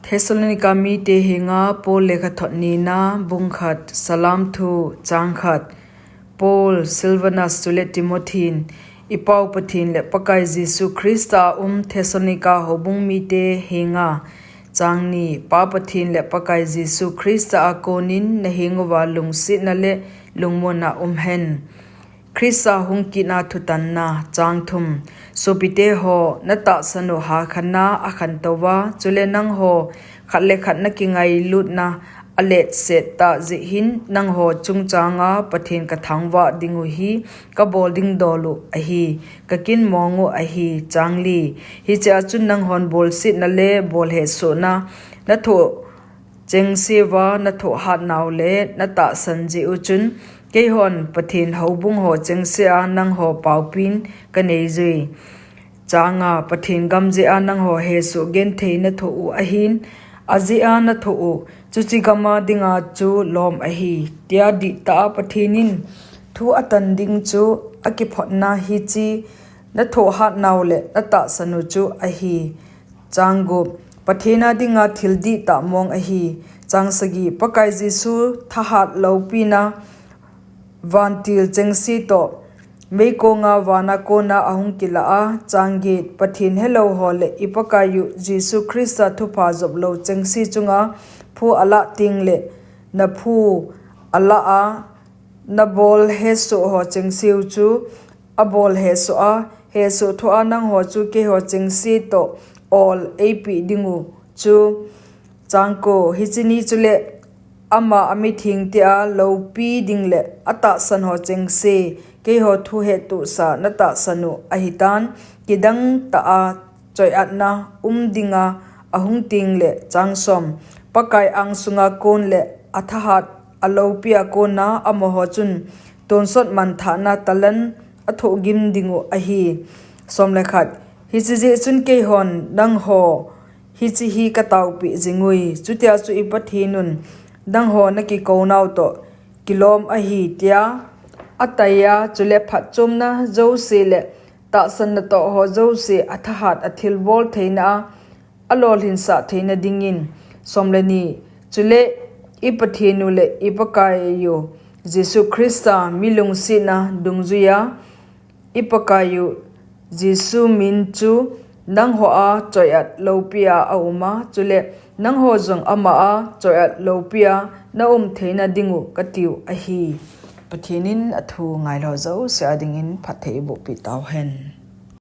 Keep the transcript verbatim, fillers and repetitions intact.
Thessalonica mite henga Paul lekhathot nina, bung khat. Salam thu. Chang khat. Paul, Silvanus chule Timothy in, i Pau Pathen le Pakai Jesu Christa a um Thessalonica houbung mite henga. Chang ni. Pa Pathen le Pakai Jesu Christa a konin na henguva lungsetna le lungmonna um hen. Christa hung kitna thutanna. Chang thum. Sopite ho, na tahsan u hakhanna a khantouva, chule nangho khat le khat na kingailutna a letset tah jeh hin nangho chungchanga Pathen ka thangvah ding u hi ka bol ding dol u ahi, ka kinmong u ahi. Chang li. Hichea chun nanghon bolsetna le bolhesohna na thoh chengse uva na thohhat nau le na tahsan jeh u chun, keihon Pathen houbung ho chengse a nangho paopin ka nei jui. Chang nga. Pathen gam jeh a nangho hesoh genthei na thoh u ahin, ajeh a na thoh u, chuche gam a dinga chu lom ahi, tia dihtah a Pathen in thu atan ding chu a kiphotna hiche na thohhat nau le na tahsan u chu ahi. Chang gup. Pathen a dinga thil dihtah mong ahi. Chang sagi. Pakai Jesu thahat loupina vantil chengse toh meikonga vana kona ahung kilah a. Chang get. Pathen helou ho le i Pakai u Jesu Christa thupha joplou chengse chunga phu alah teng le na phu alah a, na bol hesoh ho chengse u chu a bol hesoh a, hesoh thoh a nangho chu keiho chengse toh ol eipeh ding u chu. Chang ko. Hiche ni chule ama a mithengte a loupi ding le a tahsan ho chengse, keiho thu hettohsa na tahsan u ahitan, kidang tah a choiatna um dinga ahung teng le. Chang som. Pakai angsunga kon le a thahat a loupi a kona amaho chun tonsot manthahna talan a thohgim ding u ahi. Som le khat. Hiche jeh chun keihon nangho hiche hi ka taopeh jing ui, chutia chu i Pathen un nangho na kikou nau toh kilom ahi, tia a tai a, chule phatchomna jouse le tahsan natoh ho jouse a thahat a thilbol theina a, a lolhinsah theina dingin. Som le ni. Chule i Pathen u le i Pakai u Jesu Christa mi lungsetna dungjuia, i Pakai u Jesu min chu nangho a choiat loupia a um a, chule nangho jong ama a choiat loupia na um theina ding u ka tiu ahi. Pathen in a thu ngailou jouse a dingin phatthei eiboh peh tauhen.